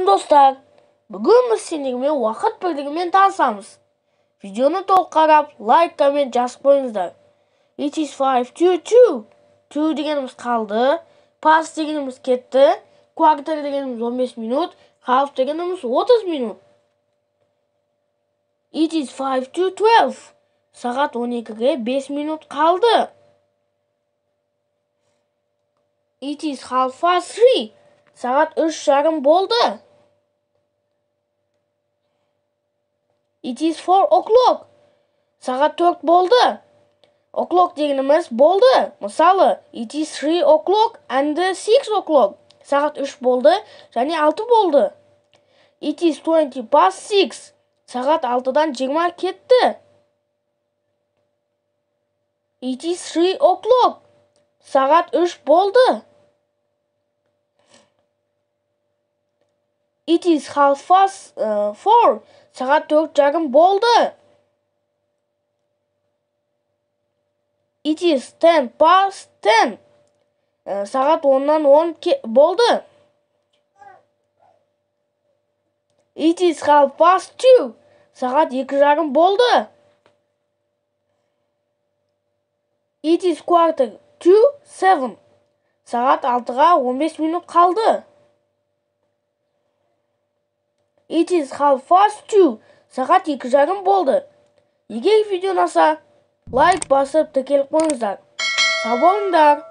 Сәлем, достар! Бүгін біз сендермен уақыт бірлігімен танысамыз. Видеоны толық қарап, лайк, коммент жазып қойыңыздар. It is 1:55. Two дегеніміз қалды. Past дегеніміз кетті. Quarter дегеніміз 15 минут. Half дегеніміз 30 минут. It is 11:55. Сағат 12-ге 5 минут қалды. It is 3:30. Сағат 3:30 болды. It is 4 o'clock. Сағат 4 болды. O'clock дегеніміз болды. Мысалы, it is 3 o'clock and 6 o'clock. Сағат 3 болды және 6 болды. It is 6:20. Сағат 6-дан 20 кетті. It is 3 o'clock. Сағат 3 болды. It is 4:30. Сағат 4:30 болды. It is 10:10. Сағат 9:50 болды. It is 2:30. Сағат 2:30 болды. It is 6:45. Сағат 5:45 минут қалды. It is 2:30. Сағат 2:30 болды. Егер видео ұнаса, лайк басып, тіркеліп қойыңыздар. Сау болыңдар.